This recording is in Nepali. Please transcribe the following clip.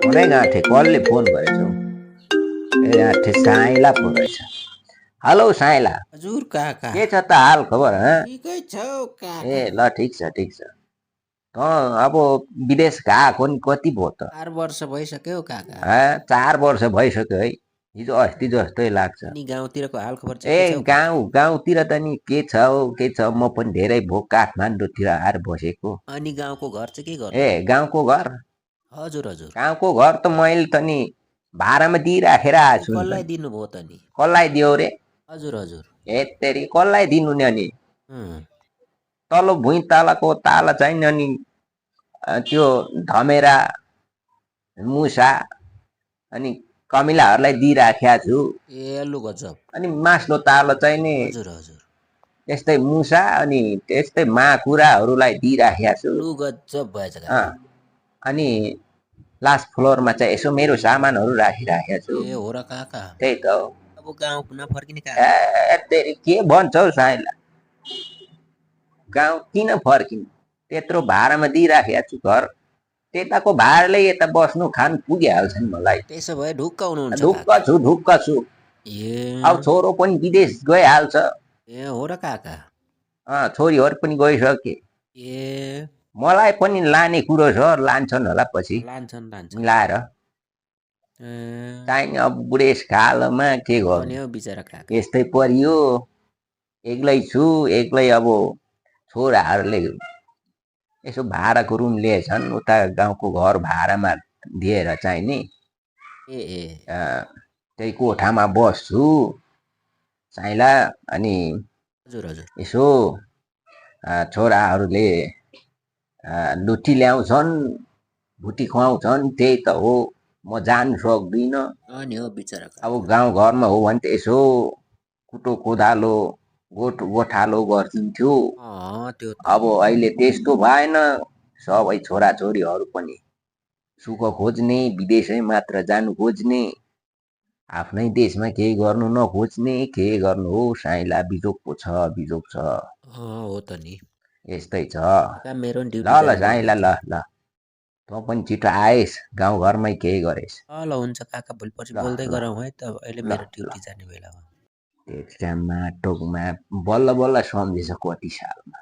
फोनै गाँठे कसले फोन गरेछ हौ? ए गाँठे साइला पो रहेछ। हेलो साइला, हजुर काका के छ त हाल खबर ठिकै छौ ए काका। ल ठिक छ ठिक छ। अब विदेश गएको नि कति भयो त? 4 वर्ष भइसक्यो काका। 4 वर्ष भइसक्यो है। हिजो अस्ति जस्तै लाग्छ। अनि गाउँतिरको हाल खबर चाहिँ ए के छ हौ काका? गाउँतिर त नि के छ हौ के छ, म पनि धेरै भयो काठमाडौँतिर आएर बसेको। अनि गाउँको घर चाहिँ के ए गर्नुभयो? गाउँको घर हजुर हजुर। गाउँको घर त मैले त नि भाडामा दिइराखेर अनि आएको छु नि त। कसलाई दिनुभयो त नि? कसलाई दियो रे? हजुर हजुर। हेत्तेरी कसलाई दिनु नि अनि? अँ, तल्लो भुइँ तालाको ताला चाहिँ नि अनि त्यो धमेरा मुसा अनि कमिलाहरूलाई दिइराखेका छु। ए लु गजब। अनि मास्लो तालो चाहिँ नि हजुर हजुर। त्यस्तै मुसा अनि त्यस्तै माकुराहरूलाई दिइराखेका छु। लु गजब भएछ अँ, काका। अनि लास्ट फ्लोरमा चाहिँ यसो मेरो सामानहरू राखिराखेको छु। ए हो र काका। त्यही त हो। अब गाउँ नफर्किने काका? तेरि के भन्छौ साइला, गाउँ किन फर्किनु? त्यत्रो भाडामा दिइराखेको छु घर, त्यताको भाडाले यता बस्नु खानु पुगिहाल्छ नि मलाई। त्यसो भए ढुक्क हुनुहुन्छ ढुक्क काका? छु ढुक्क छु। अब ए छोरो पनि विदेश गइहाल्छ। ए हो र काका। छोरीहरू पनि गइसके। ए मलाई पनि लाने कुरो छ, लान्छन् होला पछि लान्छन् लान्छन्। मिलाएर। ए चाहिने अब बुढेसकालमा के हो गर्नु, नि हौ बिचरा काका। यस्तै परियो। एक्लै छु, एक्लै अब छोराहरूले यसो भाडाको रुम लिएछन्, उता गाउँको घर भाडामा दिएर चाहिँ नि ए ए त्यही कोठामा बस्छु साइला। अनि हजुर हजुर। यसो छोराहरूले लुटी ल्याउँछन्, भुटी खुवाउँछन्, त्यही त हो। म जानु सक्दिनँ। नि हौ बिचरा अब काका। गाउँघरमा हो भने त यसो कुटो कोदालो गोठालो गरिदिन्थ्यो। त्यो त अब हो। अहिले त्यस्तो भएन। सबै छोराछोरीहरू पनि सुख खोज्ने, विदेशै मात्र जानु खोज्ने, आफ्नै देशमा केही गर्नु नखोज्ने। के गर्नु हो साइला, बिजोक पो छ बिजोक छ। हो त नि। यस्तै छ। काका मेरो नि ल ड्युटी ल जाने बेला साइला, भयो ल त। ल तँ पनि छिटो आएस्, गाउँघरमै केही गरेस्। ल हुन्छ काका, भोलिपर्सि ल बोल्दै ल गरौँ है त। अहिले ल मेरो ल ड्युटी जाने बेला भयो। त्यसमा टोकमा बल्ल बल्ल सम्झेछ कति सालमा।